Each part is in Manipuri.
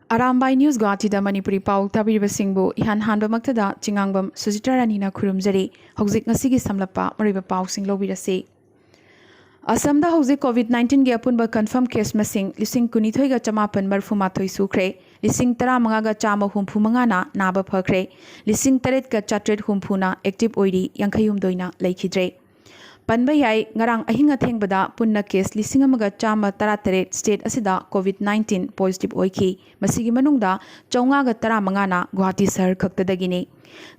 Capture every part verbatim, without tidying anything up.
ꯑꯔꯥꯝꯕꯥꯏ ꯅ꯭ꯌꯨꯁ ꯒꯨꯋꯥꯍꯥꯇꯤꯗ ꯃꯅꯤꯄꯨꯔꯤ ꯄꯥꯎ ꯇꯥꯕꯤꯔꯤꯕꯁꯤꯡꯕꯨ ꯏꯍꯥꯟ ꯍꯥꯟꯕꯃꯛꯇꯗ ꯆꯤꯉꯥꯡꯕꯝ ꯁꯨꯖꯤꯇꯥ ꯔꯥꯅꯤꯅ ꯈꯨꯔꯨꯝꯖꯔꯤ꯫ ꯍꯧꯖꯤꯛ ꯉꯁꯤꯒꯤ ꯁꯝꯂꯞꯄ ꯃꯔꯨꯑꯣꯏꯕ ꯄꯥꯎꯁꯤꯡ ꯂꯧꯕꯤꯔꯁꯤ꯫ ꯑꯁꯝꯗ ꯍꯧꯖꯤꯛ ꯀꯣꯚꯤꯗ ꯅꯥꯏꯟꯇꯤꯟꯒꯤ ꯑꯄꯨꯟꯕ ꯀꯟꯐꯥꯔꯝ ꯀꯦꯁ ꯃꯁꯤꯡ ꯂꯤꯁꯤꯡ ꯀꯨꯟꯅꯤꯊꯣꯏꯒ ꯆꯃꯥꯄꯟ ꯃꯔꯤꯐꯨ ꯃꯥꯊꯣꯏ ꯁꯨꯈ꯭ꯔꯦ꯫ ꯂꯤꯁꯤꯡ ꯇꯔꯥꯃꯉꯥꯒ ꯆꯥꯝꯃ ꯍꯨꯝꯐꯨ ꯃꯉꯥꯅ ꯅꯥꯕ ꯐꯈ꯭ꯔꯦ꯫ ꯂꯤꯁꯤꯡ ꯇꯔꯦꯠꯀ ꯆꯥꯇ꯭ꯔꯦꯠ ꯍꯨꯝꯐꯨꯅ ꯑꯦꯛꯇꯤꯚ ꯑꯣꯏꯔꯤ, ꯌꯥꯡꯈꯩ ꯍꯨꯝꯗꯣꯏꯅ ꯂꯩꯈꯤꯗ꯭ꯔꯦ꯫ ꯄꯟꯕ ꯌꯥꯏ, ꯉꯔꯥꯡ ꯑꯍꯤꯡ ꯑꯊꯦꯡꯕꯗ ꯄꯨꯟꯅ ꯀꯦꯁ ꯂꯤꯁꯤꯡ ꯑꯃꯒ ꯆꯥꯝꯃ ꯇꯔꯥꯇꯔꯦꯠ ꯁ꯭ꯇꯦꯠ ꯑꯁꯤꯗ ꯀꯣꯚꯤꯗ ꯅꯥꯏꯟꯇꯤꯟ ꯄꯣꯖꯤꯇꯤꯚ ꯑꯣꯏꯈꯤ꯫ ꯃꯁꯤꯒꯤ ꯃꯅꯨꯡꯗ ꯆꯥꯝꯃꯉꯥꯒ ꯇꯔꯥꯃꯉꯥꯅ ꯒꯨꯋꯥꯍꯥꯇꯤ ꯁꯍꯔ ꯈꯛꯇꯗꯒꯤꯅꯤ꯫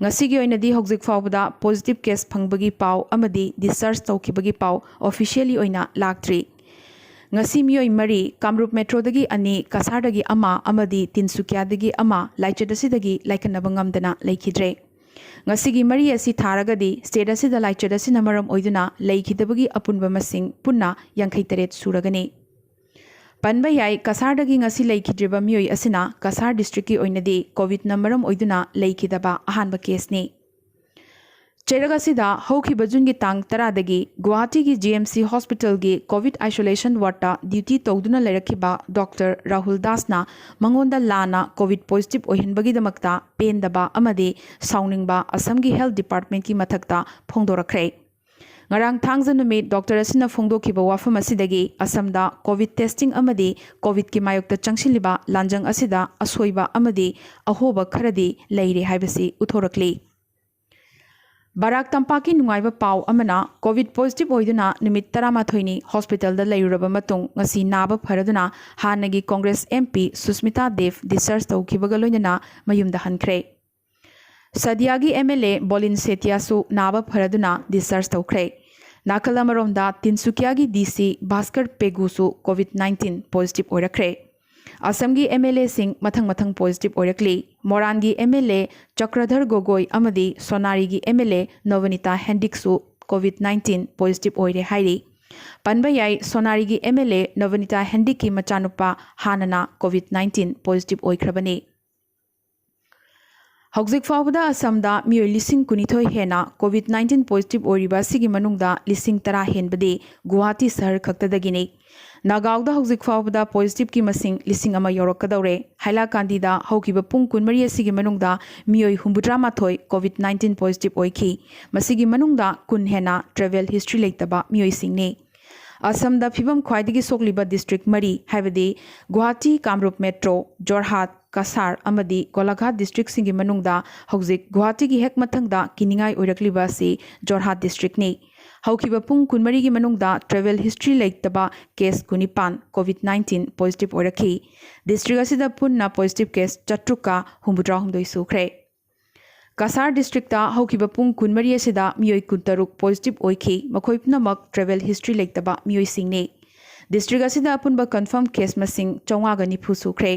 ꯉꯁꯤꯒꯤ ꯑꯣꯏꯅꯗꯤ ꯍꯧꯖꯤꯛ ꯐꯥꯎꯕꯗ ꯄꯣꯖꯤꯇꯤꯚ ꯀꯦꯁ ꯐꯪꯕꯒꯤ ꯄꯥꯎ ꯑꯃꯗꯤ ꯗꯤꯁꯆꯥꯔꯖ ꯇꯧꯈꯤꯕꯒꯤ ꯄꯥꯎ ꯑꯣꯐꯤꯁꯤꯌꯦꯜꯂꯤ ꯑꯣꯏꯅ ꯂꯥꯛꯇ꯭ꯔꯤ꯫ ꯉꯁꯤ ꯃꯤꯑꯣꯏ ꯃꯔꯤ, ꯀꯥꯃꯔꯨꯞ ꯃꯦꯇ꯭ꯔꯣꯗꯒꯤ ꯑꯅꯤ, ꯀꯁꯥꯔꯗꯒꯤ ꯑꯃ ꯑꯃꯗꯤ ꯇꯤꯟꯁꯨꯀꯤꯌꯥꯗꯒꯤ ꯑꯃ ꯂꯥꯏꯆꯠ ꯑꯁꯤꯗꯒꯤ ꯂꯥꯏꯀꯠꯅꯕ ꯉꯝꯗꯅ ꯂꯩꯈꯤꯗ꯭ꯔꯦ꯫ ꯉꯁꯤꯒꯤ ꯃꯔꯤ ꯑꯁꯤ ꯊꯥꯔꯒꯗꯤ ꯁ꯭ꯇꯦꯠ ꯑꯁꯤꯗ ꯂꯥꯏꯆꯠ ꯑꯁꯤꯅ ꯃꯔꯝ ꯑꯣꯏꯗꯨꯅ ꯂꯩꯈꯤꯗꯕꯒꯤ ꯑꯄꯨꯟꯕ ꯃꯁꯤꯡ ꯄꯨꯟꯅ ꯌꯥꯡꯈꯩ ꯇꯔꯦꯠ ꯁꯨꯔꯒꯅꯤ꯫ ꯄꯟꯕ ꯌꯥꯏ, ꯀꯁꯥꯔꯗꯒꯤ ꯉꯁꯤ ꯂꯩꯈꯤꯗ꯭ꯔꯤꯕ ꯃꯤꯑꯣꯏ ꯑꯁꯤꯅ ꯀꯁꯥꯔ ꯗꯤꯁꯇ꯭ꯔꯤꯛꯀꯤ ꯑꯣꯏꯅꯗꯤ ꯀꯣꯚꯤꯗꯅ ꯃꯔꯝ ꯑꯣꯏꯗꯨꯅ ꯂꯩꯈꯤꯗꯕ ꯑꯍꯥꯟꯕ ꯀꯦꯁꯅꯤ꯫ ꯆꯩꯔꯛ ꯑꯁꯤꯗ ꯍꯧꯈꯤꯕ ꯖꯨꯟꯒꯤ ꯇꯥꯡ ꯇꯔꯥꯗꯒꯤ ꯒꯨꯋꯥꯍꯥꯇꯤꯒꯤ ꯖꯤ ꯑꯦꯝ ꯁꯤ ꯍꯣꯁꯄꯤꯇꯥꯜꯒꯤ ꯀꯣꯚꯤꯗ ꯑꯥꯏꯁꯣꯂꯦꯁꯟ ꯋꯥꯔꯗꯇ ꯗ꯭ꯌꯨꯇꯤ ꯇꯧꯗꯨꯅ ꯂꯩꯔꯛꯈꯤꯕ ꯗꯣꯛꯇꯔ ꯔꯥꯍꯨꯜ ꯗꯥꯁꯅ ꯃꯉꯣꯟꯗ ꯂꯥꯟꯅ ꯀꯣꯚꯤꯗ ꯄꯣꯖꯤꯇꯤꯚ ꯑꯣꯏꯍꯟꯕꯒꯤꯗꯃꯛꯇ ꯄꯦꯟꯗꯕ ꯑꯃꯗꯤ ꯁꯥꯎꯅꯤꯡꯕ ꯑꯁꯝꯒꯤ ꯍꯦꯜꯊ ꯗꯤꯄꯥꯔꯠꯃꯦꯟꯠꯀꯤ ꯃꯊꯛꯇ ꯐꯣꯡꯗꯣꯔꯛꯈ꯭ꯔꯦ꯫ ꯉꯔꯥꯡ ꯊꯥꯡꯖ ꯅꯨꯃꯤꯠ ꯗꯣꯛꯇꯔ ꯑꯁꯤꯅ ꯐꯣꯡꯗꯣꯛꯈꯤꯕ ꯋꯥꯐꯝ ꯑꯁꯤꯗꯒꯤ ꯑꯁꯝꯗ ꯀꯣꯚꯤꯗ ꯇꯦꯁꯇꯤꯡ ꯑꯃꯗꯤ ꯀꯣꯚꯤꯗꯀꯤ ꯃꯥꯌꯣꯛꯇ ꯆꯪꯁꯤꯜꯂꯤꯕ ꯂꯥꯟꯖꯪ ꯑꯁꯤꯗ ꯑꯁꯣꯏꯕ ꯑꯃꯗꯤ ꯑꯍꯣꯕ ꯈꯔꯗꯤ ꯂꯩꯔꯦ ꯍꯥꯏꯕꯁꯤ ꯎꯠꯊꯣꯔꯛꯂꯤ꯫ ꯕꯔꯥꯛ ꯇꯝꯄꯥꯛꯀꯤ ꯅꯨꯡꯉꯥꯏꯕ ꯄꯥꯎ ꯑꯃꯅ, ꯀꯣꯚꯤꯗ ꯄꯣꯖꯤꯇꯤꯚ ꯑꯣꯏꯗꯨꯅ ꯅꯨꯃꯤꯠ ꯇꯔꯥꯃꯥꯊꯣꯏꯅꯤ ꯍꯣꯁꯄꯤꯇꯥꯜꯗ ꯂꯩꯔꯨꯔꯕ ꯃꯇꯨꯡ ꯉꯁꯤ ꯅꯥꯕ ꯐꯔꯗꯨꯅ ꯍꯥꯟꯅꯒꯤ ꯀꯣꯡꯒ꯭ꯔꯦꯁ ꯑꯦꯝ ꯄꯤ ꯁꯨꯁꯃꯤꯇꯥ ꯗꯦꯕ ꯗꯤꯁꯆꯥꯔꯖ ꯇꯧꯈꯤꯕꯒ ꯂꯣꯏꯅꯅ ꯃꯌꯨꯝꯗ ꯍꯟꯈ꯭ꯔꯦ꯫ ꯁꯗꯤꯌꯥꯒꯤ ꯑꯦꯝ ꯑꯦꯜ ꯑꯦ ꯕꯣꯂꯤꯟ ꯁꯦꯇꯤꯌꯥꯁꯨ ꯅꯥꯕ ꯐꯔꯗꯨꯅ ꯗꯤꯁꯆꯥꯔꯖ ꯇꯧꯈ꯭ꯔꯦ꯫ ꯅꯥꯀꯜ ꯑꯃꯔꯣꯝꯗ, ꯇꯤꯟꯁꯨꯀꯤꯌꯥꯒꯤ ꯗꯤ ꯁꯤ ꯚꯥꯁꯀꯔ ꯄꯦꯒꯨꯁꯨ ꯀꯣꯚꯤꯗ ꯅꯥꯏꯟꯇꯤꯟ ꯄꯣꯖꯤꯇꯤꯚ ꯑꯣꯏꯔꯛꯈ꯭ꯔꯦ꯫ ꯑꯁꯝꯒꯤ ꯑꯦꯝ ꯑꯦꯜ ꯑꯦꯁꯤꯡ ꯃꯊꯪ ꯃꯊꯪ ꯄꯣꯖꯤꯇꯤꯚ ꯑꯣꯏꯔꯛꯂꯤ꯫ ꯃꯣꯔꯥꯟꯒꯤ ꯑꯦꯝ ꯑꯦꯜ ꯑꯦ ꯆꯀ꯭ꯔꯙꯔ ꯒꯣꯒꯣꯏ ꯑꯃꯗꯤ ꯁꯣꯅꯥꯔꯤꯒꯤ ꯑꯦꯝ ꯑꯦꯜ ꯑꯦ ꯅꯣꯕꯅꯤꯇꯥ ꯍꯦꯟꯗꯤꯛꯁꯨ ꯀꯣꯚꯤꯗ ꯅꯥꯏꯟꯇꯤꯟ ꯄꯣꯖꯤꯇꯤꯚ ꯑꯣꯏꯔꯦ ꯍꯥꯏꯔꯤ꯫ ꯄꯟꯕ ꯌꯥꯏ, ꯁꯣꯅꯥꯔꯤꯒꯤ ꯑꯦꯝ ꯑꯦꯜ ꯑꯦ ꯅꯣꯕꯅꯤꯇꯥ ꯍꯦꯟꯗꯤꯛꯀꯤ ꯃꯆꯥꯅꯨꯄꯥ ꯍꯥꯟꯅꯅ ꯀꯣꯚꯤꯗ ꯅꯥꯏꯟꯇꯤꯟ ꯄꯣꯖꯤꯇꯤꯚ ꯑꯣꯏꯈ꯭ꯔꯕꯅꯤ꯫ ꯍꯧꯖꯤꯛ ꯐꯥꯎꯕꯗ ꯑꯁꯥꯝꯗ ꯃꯤꯑꯣꯏ ꯂꯤꯁꯤꯡ ꯀꯨꯟꯅꯤꯊꯣꯏ ꯍꯦꯟꯅ ꯀꯣꯚꯤꯗ ꯅꯥꯏꯟꯇꯤꯟ ꯄꯣꯖꯤꯇꯤꯚ ꯑꯣꯏꯔꯤꯕ ꯑꯁꯤꯒꯤ ꯃꯅꯨꯡꯗ ꯂꯤꯁꯤꯡ ꯇꯔꯥ ꯍꯦꯟꯕꯗꯤ ꯒꯨꯋꯥꯍꯥꯇꯤ ꯁꯍꯔ ꯈꯛꯇꯗꯒꯤꯅꯤ꯫ ꯅꯥꯒꯥꯎꯗ ꯍꯧꯖꯤꯛ ꯐꯥꯎꯕꯗ ꯄꯣꯖꯤꯇꯤꯚꯀꯤ ꯃꯁꯤꯡ ꯂꯤꯁꯤꯡ ꯑꯃ ꯌꯧꯔꯛꯀꯗꯧꯔꯦ꯫ ꯍꯥꯏꯂꯥꯀꯥꯟꯗꯤꯗ ꯍꯧꯈꯤꯕ ꯄꯨꯡ ꯀꯨꯟꯃꯔꯤ ꯑꯁꯤꯒꯤ ꯃꯅꯨꯡꯗ ꯃꯤꯑꯣꯏ ꯍꯨꯝꯐꯨꯇꯔꯥ ꯃꯥꯊꯣꯏ ꯀꯣꯚꯤꯗ ꯅꯥꯏꯟꯇꯤꯟ ꯄꯣꯖꯤꯇꯤꯚ ꯑꯣꯏꯈꯤ꯫ ꯃꯁꯤꯒꯤ ꯃꯅꯨꯡꯗ ꯀꯨꯟ ꯍꯦꯟꯅ ꯇ꯭ꯔꯦꯚꯦꯜ ꯍꯤꯁꯇ꯭ꯔꯤ ꯂꯩꯇꯕ ꯃꯤꯑꯣꯏꯁꯤꯡꯅꯤ꯫ ꯑꯁꯥꯝꯗ ꯐꯤꯕꯝ ꯈ꯭ꯋꯥꯏꯗꯒꯤ ꯁꯣꯛꯂꯤꯕ ꯗꯤꯁꯇ꯭ꯔꯤꯛ ꯃꯔꯤ, ꯍꯥꯏꯕꯗꯤ ꯒꯨꯋꯥꯍꯥꯇꯤ, ꯀꯥꯝꯔꯨꯞ ꯃꯦꯇ꯭ꯔꯣ, ꯖꯣꯔꯍꯥꯠ, ꯀꯁꯥꯔ ꯑꯃꯗꯤ ꯒꯣꯂꯥꯘꯥꯠ ꯗꯤꯁꯇ꯭ꯔꯤꯛꯁꯤꯡꯒꯤ ꯃꯅꯨꯡꯗ ꯍꯧꯖꯤꯛ ꯒꯨꯋꯥꯍꯥꯇꯤꯒꯤ ꯍꯦꯛ ꯃꯊꯪꯗ ꯀꯤꯅꯤꯡꯉꯥꯏ ꯑꯣꯏꯔꯛꯂꯤꯕ ꯑꯁꯤ ꯖꯣꯔꯍꯥꯠ ꯗꯤꯁꯇ꯭ꯔꯤꯛꯅꯤ꯫ ꯍꯧꯈꯤꯕ ꯄꯨꯡ ꯀꯨꯟꯃꯔꯤꯒꯤ ꯃꯅꯨꯡꯗ ꯇ꯭ꯔꯦꯚꯦꯜ ꯍꯤꯁꯇ꯭ꯔꯤ ꯂꯩꯇꯕ ꯀꯦꯁ ꯀꯨꯟꯅꯤꯄꯥꯟ ꯀꯣꯚꯤꯗ ꯅꯥꯏꯟꯇꯤꯟ ꯄꯣꯖꯤꯇꯤꯚ ꯑꯣꯏꯔꯛꯈꯤ꯫ ꯗꯤꯁꯇ꯭ꯔꯤꯛ ꯑꯁꯤꯗ ꯄꯨꯟꯅ ꯄꯣꯖꯤꯇꯤꯚ ꯀꯦꯁ ꯆꯥꯇ꯭ꯔꯨꯛꯀ ꯍꯨꯝꯐꯨꯇꯔꯥꯍꯨꯝꯗꯣꯏ ꯁꯨꯈ꯭ꯔꯦ꯫ ꯀꯁꯥꯔ ꯗꯤꯁꯇ꯭ꯔꯤꯛꯇ ꯍꯧꯈꯤꯕ ꯄꯨꯡ ꯀꯨꯟꯃꯔꯤ ꯑꯁꯤꯗ ꯃꯤꯑꯣꯏ ꯀꯨꯟꯇꯔꯨꯛ ꯄꯣꯖꯤꯇꯤꯚ ꯑꯣꯏꯈꯤ꯫ ꯃꯈꯣꯏ ꯄꯨꯝꯅꯃꯛ ꯇ꯭ꯔꯦꯚꯦꯜ ꯍꯤꯁꯇ꯭ꯔꯤ ꯂꯩꯇꯕ ꯃꯤꯑꯣꯏꯁꯤꯡꯅꯤ꯫ ꯗꯤꯁꯇ꯭ꯔꯤꯛ ꯑꯁꯤꯗ ꯑꯄꯨꯟꯕ ꯀꯟꯐꯥꯔꯝ ꯀꯦꯁ ꯃꯁꯤꯡ ꯆꯥꯝꯃꯉꯥꯒ ꯅꯤꯐꯨ ꯁꯨꯈ꯭ꯔꯦ꯫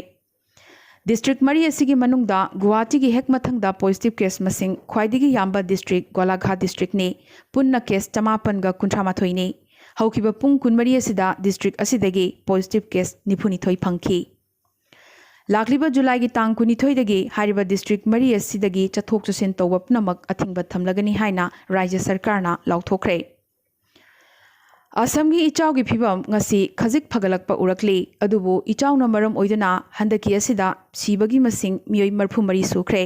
ꯗꯤꯁꯇ꯭ꯔꯤꯛ ꯃꯔꯤ ꯑꯁꯤꯒꯤ ꯃꯅꯨꯡꯗ ꯒꯨꯋꯥꯍꯥꯇꯤꯒꯤ ꯍꯦꯛ ꯃꯊꯪꯗ ꯄꯣꯖꯤꯇꯤꯚ ꯀꯦꯁ ꯃꯁꯤꯡ ꯈ꯭ꯋꯥꯏꯗꯒꯤ ꯌꯥꯝꯕ ꯗꯤꯁꯇ꯭ꯔꯤꯛ ꯒꯣꯂꯥꯘꯥꯠ ꯗꯤꯁꯇ꯭ꯔꯤꯛꯅꯤ꯫ ꯄꯨꯟꯅ ꯀꯦꯁ ꯆꯃꯥꯄꯟꯒ ꯀꯨꯟꯊ꯭ꯔꯥ ꯃꯥꯊꯣꯏꯅꯤ꯫ ꯍꯧꯈꯤꯕ ꯄꯨꯡ ꯀꯨꯟꯃꯔꯤ ꯑꯁꯤꯗ ꯗꯤꯁꯇ꯭ꯔꯤꯛ ꯑꯁꯤꯗꯒꯤ ꯄꯣꯖꯤꯇꯤꯚ ꯀꯦꯁ ꯅꯤꯐꯨꯅꯤꯊꯣꯏ ꯐꯪꯈꯤ꯫ ꯂꯥꯛꯂꯤꯕ ꯖꯨꯂꯥꯏꯒꯤ ꯇꯥꯡ ꯀꯨꯟꯅꯤꯊꯣꯏꯗꯒꯤ ꯍꯥꯏꯔꯤꯕ ꯗꯤꯁꯇ꯭ꯔꯤꯛ ꯃꯔꯤ ꯑꯁꯤꯗꯒꯤ ꯆꯠꯊꯣꯛ ꯆꯠꯁꯤꯟ ꯇꯧꯕ ꯄꯨꯝꯅꯃꯛ ꯑꯊꯤꯡꯕ ꯊꯝꯂꯒꯅꯤ ꯍꯥꯏꯅ ꯔꯥꯖ꯭ꯌ ꯁꯔꯀꯥꯔꯅ ꯂꯥꯎꯊꯣꯛꯈ꯭ꯔꯦ꯫ ꯑꯁꯥꯝꯒꯤ ꯏꯆꯥꯎꯒꯤ ꯐꯤꯕꯝ ꯉꯁꯤ ꯈꯖꯤꯛ ꯐꯒꯠꯂꯛꯄ ꯎꯔꯛꯂꯤ, ꯑꯗꯨꯕꯨ ꯏꯆꯥꯎꯅ ꯃꯔꯝ ꯑꯣꯏꯗꯨꯅ ꯍꯟꯗꯛꯀꯤ ꯑꯁꯤꯗ ꯁꯤꯕꯒꯤ ꯃꯁꯤꯡ ꯃꯤꯑꯣꯏ ꯃꯔꯤꯐꯨ ꯃꯔꯤ ꯁꯨꯈ꯭ꯔꯦ꯫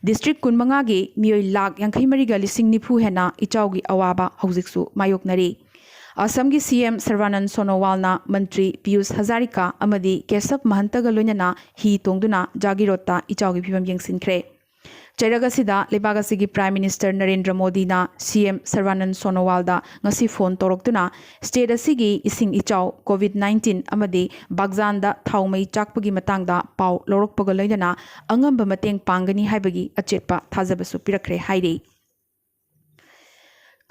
ꯗꯤꯁꯇ꯭ꯔꯤꯛ ꯀꯨꯟꯃꯉꯥꯒꯤ ꯃꯤꯑꯣꯏ ꯂꯥꯈ ꯌꯥꯡꯈꯩ ꯃꯔꯤꯒ ꯂꯤꯁꯤꯡ ꯅꯤꯐꯨ ꯍꯦꯟꯅ ꯏꯆꯥꯎꯒꯤ ꯑꯋꯥꯕ ꯍꯧꯖꯤꯛꯁꯨ ꯃꯥꯌꯣꯛꯅꯔꯤ꯫ ꯑꯁꯥꯝꯒꯤ ꯁꯤ ꯑꯦꯝ ꯁꯔꯕꯥꯅꯟ ꯁꯣꯅꯣꯋꯥꯜꯅ ꯃꯟꯇ꯭ꯔꯤ ꯄꯤꯌꯨꯁ ꯍꯖꯥꯔꯤꯀꯥ ꯑꯃꯗꯤ ꯀꯦꯁꯕ ꯃꯍꯟꯇꯒ ꯂꯣꯏꯅꯅ ꯍꯤ ꯇꯣꯡꯗꯨꯅ ꯖꯥꯒꯤꯔꯣꯠꯇ ꯏꯆꯥꯎꯒꯤ ꯐꯤꯕꯝ ꯌꯦꯡꯁꯤꯟꯈ꯭ꯔꯦ꯫ ꯆꯩꯔꯛ ꯑꯁꯤꯗ ꯂꯩꯕꯥꯛ ꯑꯁꯤꯒꯤ ꯄ꯭ꯔꯥꯏꯝ ꯃꯤꯅꯤꯁꯇꯔ ꯅꯔꯦꯟꯗ꯭ꯔ ꯃꯣꯗꯤꯅ ꯁꯤ ꯑꯦꯝ ꯁꯔꯕꯥꯅꯟ ꯁꯣꯅꯣꯋꯥꯜꯗ ꯉꯁꯤ ꯐꯣꯟ ꯇꯧꯔꯛꯇꯨꯅ ꯁ꯭ꯇꯦꯠ ꯑꯁꯤꯒꯤ ꯏꯁꯤꯡ ꯏꯆꯥꯎ, ꯀꯣꯚꯤꯗ ꯅꯥꯏꯟꯇꯤꯟ ꯑꯃꯗꯤ ꯕꯥꯒꯖꯥꯟꯗ ꯊꯥꯎ ꯃꯩ ꯆꯥꯛꯄꯒꯤ ꯃꯇꯥꯡꯗ ꯄꯥꯎ ꯂꯧꯔꯛꯄꯒ ꯂꯣꯏꯅꯅ ꯑꯉꯝꯕ ꯃꯇꯦꯡ ꯄꯥꯡꯒꯅꯤ ꯍꯥꯏꯕꯒꯤ ꯑꯆꯦꯠꯄ ꯊꯥꯖꯕꯁꯨ ꯄꯤꯔꯛꯈ꯭ꯔꯦ ꯍꯥꯏꯔꯤ꯫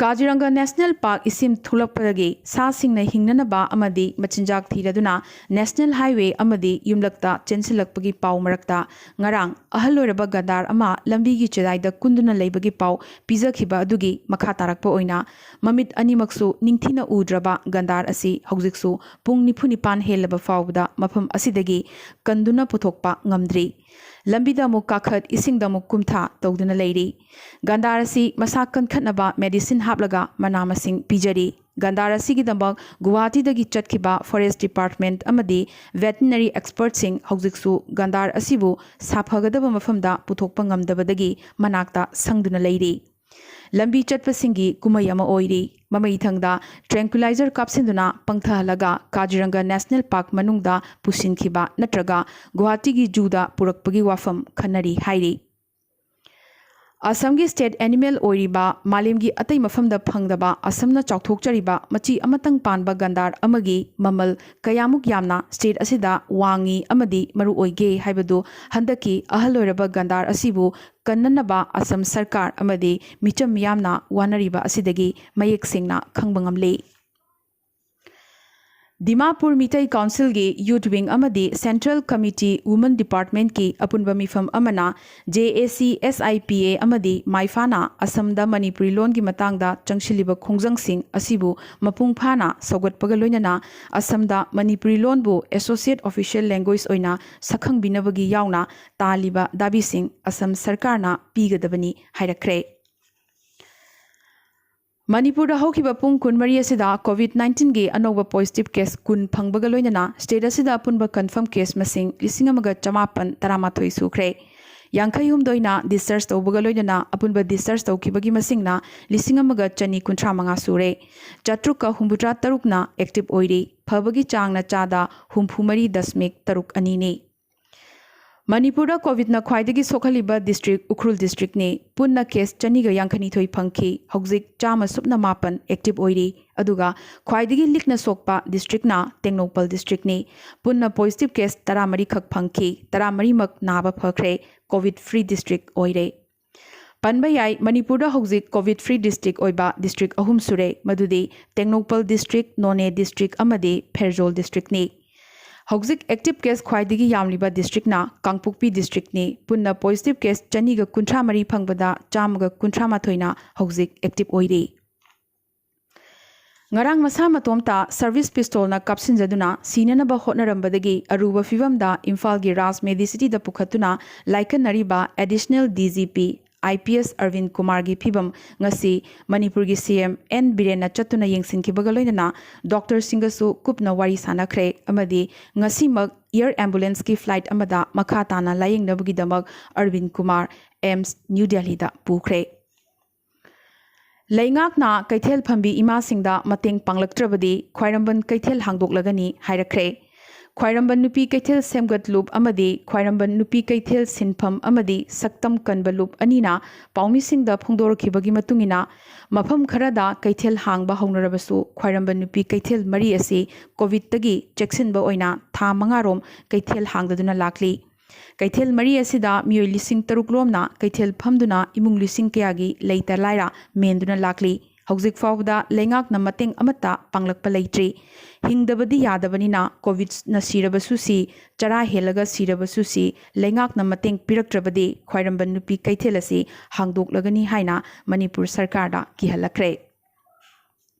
ꯀꯥꯖꯤꯔꯪꯒ ꯅꯦꯁꯅꯦꯜ ꯄꯥꯔꯛ ꯏꯁꯤꯡ ꯊꯨꯝꯂꯛꯄꯗꯒꯤ ꯁꯥꯁꯤꯡꯅ ꯍꯤꯡꯅꯅꯕ ꯑꯃꯗꯤ ꯃꯆꯤꯟꯖꯥꯛ ꯊꯤꯔꯗꯨꯅ ꯅꯦꯁꯅꯦꯜ ꯍꯥꯏꯋꯦ ꯑꯃꯗꯤ ꯌꯨꯝꯂꯛꯇ ꯆꯦꯟꯁꯤꯜꯂꯛꯄꯒꯤ ꯄꯥꯎ ꯃꯔꯛꯇ ꯉꯔꯥꯡ ꯑꯍꯜ ꯑꯣꯏꯔꯕ ꯒꯟꯗꯥꯔ ꯑꯃ ꯂꯝꯕꯤꯒꯤ ꯆꯦꯗꯥꯏꯗ ꯀꯨꯟꯗꯨꯅ ꯂꯩꯕꯒꯤ ꯄꯥꯎ ꯄꯤꯖꯈꯤꯕ ꯑꯗꯨꯒꯤ ꯃꯈꯥ ꯇꯥꯔꯛꯄ ꯑꯣꯏꯅ ꯃꯃꯤꯠ ꯑꯅꯤꯃꯛꯁꯨ ꯅꯤꯡꯊꯤꯅ ꯎꯗ꯭ꯔꯕ ꯒꯟꯗꯥꯔ ꯑꯁꯤ ꯍꯧꯖꯤꯛꯁꯨ ꯄꯨꯡ ꯅꯤꯐꯨ ꯅꯤꯄꯥꯟ ꯍꯦꯜꯂꯕ ꯐꯥꯎꯕꯗ ꯃꯐꯝ ꯑꯁꯤꯗꯒꯤ ꯀꯟꯗꯨꯅ ꯄꯨꯊꯣꯛꯄ ꯉꯝꯗ꯭ꯔꯤ꯫ ꯂꯝꯕꯤꯗ ꯑꯃꯨꯛ ꯀꯥꯈꯠ, ꯏꯁꯤꯡꯗ ꯑꯃꯨꯛ ꯀꯨꯝꯊ ꯇꯧꯗꯨꯅ ꯂꯩꯔꯤ꯫ ꯒꯟꯗꯥꯔ ꯑꯁꯤ ꯃꯁꯥ ꯀꯟꯈꯠꯅꯕ medicine ꯍꯥꯞꯂꯒ ꯃꯅꯥ ꯃꯁꯤꯡ ꯄꯤꯖꯔꯤ꯫ ꯒꯟꯗꯥꯔ ꯑꯁꯤꯒꯤꯗꯃꯛ ꯒꯨꯋꯥꯍꯥꯇꯤꯗꯒꯤ ꯆꯠꯈꯤꯕ forest department ꯑꯃꯗꯤ veterinary expertꯁꯤꯡ ꯍꯧꯖꯤꯛꯁꯨ ꯒꯟꯗꯥꯔ ꯑꯁꯤꯕꯨ ꯁꯥꯐꯒꯗꯕ ꯃꯐꯝꯗ ꯄꯨꯊꯣꯛꯄ ꯉꯝꯗꯕꯗꯒꯤ ꯃꯅꯥꯛꯇ ꯁꯪꯗꯨꯅ ꯂꯩꯔꯤ꯫ ꯂꯝꯕꯤ ꯆꯠꯄꯁꯤꯡꯒꯤ ꯀꯨꯝꯍꯩ ꯑꯃ ꯑꯣꯏꯔꯤ꯫ ꯃꯃꯩꯊꯪꯗ tranquilizer ꯀꯥꯞꯁꯤꯟꯗꯨꯅ ꯄꯪꯊꯍꯜꯂꯒ ꯀꯥꯖꯤꯔꯪꯒ National Park ꯃꯅꯨꯡꯗ ꯄꯨꯁꯤꯟꯈꯤꯕ ꯅꯠꯇ꯭ꯔꯒ ꯒꯨꯋꯥꯍꯥꯇꯤꯒꯤ zooꯗ ꯄꯨꯔꯛꯄꯒꯤ ꯋꯥꯐꯝ ꯈꯟꯅꯔꯤ ꯍꯥꯏꯔꯤ꯫ ꯑꯁꯥꯝꯒꯤ state animal ꯑꯣꯏꯔꯤꯕ, ꯃꯥꯂꯦꯝꯒꯤ ꯑꯇꯩ ꯃꯐꯝꯗ ꯐꯪꯗꯕ, ꯑꯁꯥꯝꯅ ꯆꯥꯎꯊꯣꯛꯆꯔꯤꯕ ꯃꯆꯤ ꯑꯃꯇꯪ ꯄꯥꯟꯕ ꯒꯟꯗꯥꯔ ꯑꯃꯒꯤ ꯃꯃꯜ ꯀꯌꯥꯃꯨꯛ ꯌꯥꯝꯅ state ꯑꯁꯤꯗ ꯋꯥꯡꯉꯤ ꯑꯃꯗꯤ ꯃꯔꯨ ꯑꯣꯏꯒꯦ ꯍꯥꯏꯕꯗꯨ ꯍꯟꯗꯛꯀꯤ ꯑꯍꯜ ꯑꯣꯏꯔꯕ ꯒꯟꯗꯥꯔ ꯑꯁꯤꯕꯨ ꯀꯟꯅꯅꯕ ꯑꯁꯥꯝ ꯁꯔꯀꯥꯔ ꯑꯃꯗꯤ ꯃꯤꯆꯝ ꯃꯤꯌꯥꯝꯅ ꯋꯥꯅꯔꯤꯕ ꯑꯁꯤꯗꯒꯤ ꯃꯌꯦꯛ ꯁꯦꯡꯅ ꯈꯪꯕ ꯉꯝꯂꯤ꯫ ꯗꯤꯃꯥꯄꯨꯔ ꯃꯤꯇꯩ Councilꯒꯤ Youth Wing ꯑꯃꯗꯤ Central Committee Women Departmentꯀꯤ ꯑꯄꯨꯟꯕ ꯃꯤꯐꯝ ꯑꯃꯅ JAC, SIPA ꯑꯃꯗꯤ ꯃꯥꯏꯐꯥꯅ ꯑꯁꯥꯝꯗ ꯃꯅꯤꯄꯨꯔꯤ ꯂꯣꯟꯒꯤ ꯃꯇꯥꯡꯗ ꯆꯪꯁꯤꯜꯂꯤꯕ ꯈꯣꯡꯖꯪꯁꯤꯡ ꯑꯁꯤꯕꯨ ꯃꯄꯨꯡ ꯐꯥꯅ ꯁꯧꯒꯠꯄꯒ ꯂꯣꯏꯅꯅ ꯑꯁꯥꯝꯗ ꯃꯅꯤꯄꯨꯔꯤ ꯂꯣꯟꯕꯨ associate official language ꯑꯣꯏꯅ ꯁꯛꯈꯪꯕꯤꯅꯕꯒꯤ ꯌꯥꯎꯅ ꯇꯥꯜꯂꯤꯕ ꯗꯥꯕꯤꯁꯤꯡ ꯑꯁꯥꯝ ꯁꯔꯀꯥꯔꯅ ꯄꯤꯒꯗꯕꯅꯤ ꯍꯥꯏꯔꯛꯈ꯭ꯔꯦ꯫ ꯃꯅꯤꯄꯨꯔꯗ ꯍꯧꯈꯤꯕ ꯄꯨꯡ ꯀꯨꯟꯃꯔꯤ ꯑꯁꯤꯗ COVID nineteenꯒꯤ ꯑꯅꯧꯕ positive case ꯀꯨꯟ ꯐꯪꯕꯒ ꯂꯣꯏꯅꯅ state ꯑꯁꯤꯗ ꯑꯄꯨꯟꯕ confirm case ꯃꯁꯤꯡ ꯂꯤꯁꯤꯡ ꯑꯃꯒ ꯆꯃꯥꯄꯟ ꯇꯔꯥꯃꯥꯊꯣꯏ ꯁꯨꯈ꯭ꯔꯦ꯫ ꯌꯥꯡꯈꯩ ꯍꯨꯝꯗꯣꯏꯅ discharge ꯇꯧꯕꯒ ꯂꯣꯏꯅꯅ ꯑꯄꯨꯟꯕ discharge ꯇꯧꯈꯤꯕꯒꯤ ꯃꯁꯤꯡꯅ ꯂꯤꯁꯤꯡ ꯑꯃꯒ ꯆꯅꯤ ꯀꯨꯟꯊ꯭ꯔꯥ ꯃꯉꯥ ꯁꯨꯔꯦ꯫ ꯆꯥꯇ꯭ꯔꯨꯛꯀ ꯍꯨꯝꯐꯨꯇꯔꯥ ꯇꯔꯨꯛꯅ active ꯑꯣꯏꯔꯤ꯫ ꯐꯕꯒꯤ ꯆꯥꯡꯅ ꯆꯥꯗ ꯍꯨꯝꯐꯨ ꯃꯔꯤ ꯗꯁꯃꯤꯛ ꯇꯔꯨꯛ ꯑꯅꯤꯅꯤ꯫ ꯃꯅꯤꯄꯨꯔꯗ COVIDꯅ ꯈ꯭ꯋꯥꯏꯗꯒꯤ ꯁꯣꯛꯍꯜꯂꯤꯕ district ꯎꯈ꯭ꯔꯨꯜ districtꯅꯤ꯫ ꯄꯨꯟꯅ case ꯆꯅꯤꯒ ꯌꯥꯡꯈꯩꯅꯤꯊꯣꯏ ꯐꯪꯈꯤ꯫ ꯍꯧꯖꯤꯛ ꯆꯥꯝꯃ ꯁꯨꯞꯅ ꯃꯥꯄꯟ active ꯑꯣꯏꯔꯤ꯫ ꯑꯗꯨꯒ ꯈ꯭ꯋꯥꯏꯗꯒꯤ ꯂꯤꯛꯅ ꯁꯣꯛꯄ districtꯅ ꯇꯦꯡꯅꯧꯄꯜ districtꯅꯤ꯫ ꯄꯨꯟꯅ positive case ꯇꯔꯥꯃꯔꯤꯈꯛ ꯐꯪꯈꯤ꯫ ꯇꯔꯥꯃꯔꯤꯃꯛ ꯅꯥꯕ ꯐꯈ꯭ꯔꯦ꯫ COVID free district ꯑꯣꯏꯔꯦ꯫ ꯄꯟꯕ ꯌꯥꯏ, ꯃꯅꯤꯄꯨꯔꯗ ꯍꯧꯖꯤꯛ COVID free district ꯑꯣꯏꯕ district ꯑꯍꯨꯝ ꯁꯨꯔꯦ, ꯃꯗꯨꯗꯤ ꯇꯦꯡꯅꯧꯄꯜ district, ꯅꯣꯅꯦ district ꯑꯃꯗꯤ ꯐꯦꯔꯖꯣꯜ districtꯅꯤ꯫ ꯍꯧꯖꯤꯛ active case ꯈ꯭ꯋꯥꯏꯗꯒꯤ ꯌꯥꯝꯂꯤꯕ districtꯅ ꯀꯥꯡꯄꯣꯛꯄꯤ districtꯅꯤ꯫ ꯄꯨꯟꯅ positive case ꯆꯅꯤꯒ ꯀꯨꯟꯊ꯭ꯔꯥ ꯃꯔꯤ ꯐꯪꯕꯗ ꯆꯥꯝꯃꯒ ꯀꯨꯟꯊ꯭ꯔꯥ ꯃꯥꯊꯣꯏꯅ ꯍꯧꯖꯤꯛ active ꯑꯣꯏꯔꯤ꯫ ꯉꯔꯥꯡ ꯃꯁꯥ ꯃꯇꯣꯝꯇ ꯁꯔꯚꯤꯁ ꯄꯤꯁꯇꯣꯜꯅ ꯀꯥꯞꯁꯤꯟꯖꯗꯨꯅ ꯁꯤꯅꯅꯕ ꯍꯣꯠꯅꯔꯝꯕꯗꯒꯤ ꯑꯔꯨꯕ ꯐꯤꯚꯝꯗ ꯏꯝꯐꯥꯜꯒꯤ ꯔꯥꯖ ꯃꯦꯗꯤꯁꯤꯇꯤꯗ ꯄꯨꯈꯠꯇꯨꯅ ꯂꯥꯏꯀꯠꯅꯔꯤꯕ additional D G P I P S ꯑꯔꯕꯤꯟ ꯀꯨꯃꯥꯔꯒꯤ ꯐꯤꯚꯝ ꯉꯁꯤ ꯃꯅꯤꯄꯨꯔꯒꯤ ꯁꯤ ꯑꯦꯝ ꯑꯦꯟ ꯕꯤꯔꯦꯟꯅ ꯆꯠꯇꯨꯅ ꯌꯦꯡꯁꯤꯟꯈꯤꯕꯒ ꯂꯣꯏꯅꯅ ꯗꯣꯛꯇꯔꯁꯤꯡꯒꯁꯨ ꯀꯨꯞꯅ ꯋꯥꯔꯤ ꯁꯥꯟꯅꯈ꯭ꯔꯦ ꯑꯃꯗꯤ ꯉꯁꯤꯃꯛ ꯑꯦꯌꯔ ꯑꯦꯝꯕꯨꯂꯦꯟꯁꯀꯤ ꯐ꯭ꯂꯥꯏꯠ ꯑꯃꯗ ꯃꯈꯥ ꯇꯥꯅ ꯂꯥꯌꯦꯡꯅꯕꯒꯤꯗꯃꯛ ꯑꯔꯕꯤꯟ ꯀꯨꯃꯥꯔ ꯑꯦꯝꯁ ꯅ꯭ꯌꯨ ꯗꯦꯜꯂꯤꯗ ꯄꯨꯈ꯭ꯔꯦ꯫ ꯂꯩꯉꯥꯛꯅ ꯀꯩꯊꯦꯜ ꯐꯝꯕꯤ ꯏꯃꯥꯁꯤꯡꯗ ꯃꯇꯦꯡ ꯄꯥꯡꯂꯛꯇ꯭ꯔꯕꯗꯤ ꯈ꯭ꯋꯥꯏꯔꯝꯕꯟ ꯀꯩꯊꯦꯜ ꯍꯥꯡꯗꯣꯛꯂꯒꯅꯤ ꯍꯥꯏꯔꯛꯈ꯭ꯔꯦ꯫ ꯈ꯭ꯋꯥꯏꯔꯝꯕꯟ ꯅꯨꯄꯤ ꯀꯩꯊꯦꯜ ꯁꯦꯝꯒꯠ ꯂꯨꯞ ꯑꯃꯗꯤ ꯈ꯭ꯋꯥꯏꯔꯝꯕꯟ ꯅꯨꯄꯤ ꯀꯩꯊꯦꯜ ꯁꯤꯟꯐꯝ ꯑꯃꯗꯤ ꯁꯛꯇꯝ ꯀꯟꯕ ꯂꯨꯞ ꯑꯅꯤꯅ ꯄꯥꯎꯃꯤꯁꯤꯡꯗ ꯐꯣꯡꯗꯣꯔꯛꯈꯤꯕꯒꯤ ꯃꯇꯨꯡꯏꯟꯅ, ꯃꯐꯝ ꯈꯔꯗ ꯀꯩꯊꯦꯜ ꯍꯥꯡꯕ ꯍꯧꯅꯔꯕꯁꯨ, ꯈ꯭ꯋꯥꯏꯔꯝꯕꯟ ꯅꯨꯄꯤ ꯀꯩꯊꯦꯜ ꯃꯔꯤ ꯑꯁꯤ ꯀꯣꯚꯤꯗꯇꯒꯤ ꯆꯦꯛꯁꯤꯟꯕ ꯑꯣꯏꯅ ꯊꯥ ꯃꯉꯥꯔꯣꯝ ꯀꯩꯊꯦꯜ ꯍꯥꯡꯗꯗꯨꯅ ꯂꯥꯛꯂꯤ꯫ ꯀꯩꯊꯦꯜ ꯃꯔꯤ ꯑꯁꯤꯗ ꯃꯤꯑꯣꯏ ꯂꯤꯁꯤꯡ ꯇꯔꯨꯛ ꯂꯣꯝꯅ ꯀꯩꯊꯦꯜ ꯐꯝꯗꯨꯅ ꯏꯃꯨꯡ ꯂꯤꯁꯤꯡ ꯀꯌꯥꯒꯤ ꯂꯩꯇ ꯂꯥꯏꯔ ꯃꯦꯟꯗꯨꯅ ꯂꯥꯛꯂꯤ꯫ ꯍꯧꯖꯤꯛ ꯐꯥꯎꯕꯗ ꯂꯩꯉꯥꯛꯅ ꯃꯇꯦꯡ ꯑꯃꯠꯇ ꯄꯥꯡꯂꯛꯄ ꯂꯩꯇ꯭ꯔꯤ꯫ ꯍꯤꯡꯗꯕꯗꯤ ꯌꯥꯗꯕꯅꯤꯅ ꯀꯣꯚꯤꯗꯅ ꯁꯤꯔꯕꯁꯨ ꯁꯤ, ꯆꯔꯥ ꯍꯦꯜꯂꯒ ꯁꯤꯔꯕꯁꯨ ꯁꯤ, ꯂꯩꯉꯥꯛꯅ ꯃꯇꯦꯡ ꯄꯤꯔꯛꯇ꯭ꯔꯕꯗꯤ ꯈ꯭ꯋꯥꯏꯔꯝꯕꯟ ꯅꯨꯄꯤ ꯀꯩꯊꯦꯜ ꯑꯁꯤ ꯍꯥꯡꯗꯣꯛꯂꯒꯅꯤ ꯍꯥꯏꯅ ꯃꯅꯤꯄꯨꯔ ꯁꯔꯀꯥꯔꯗ ꯀꯤꯍꯜꯂꯛꯈ꯭ꯔꯦ꯫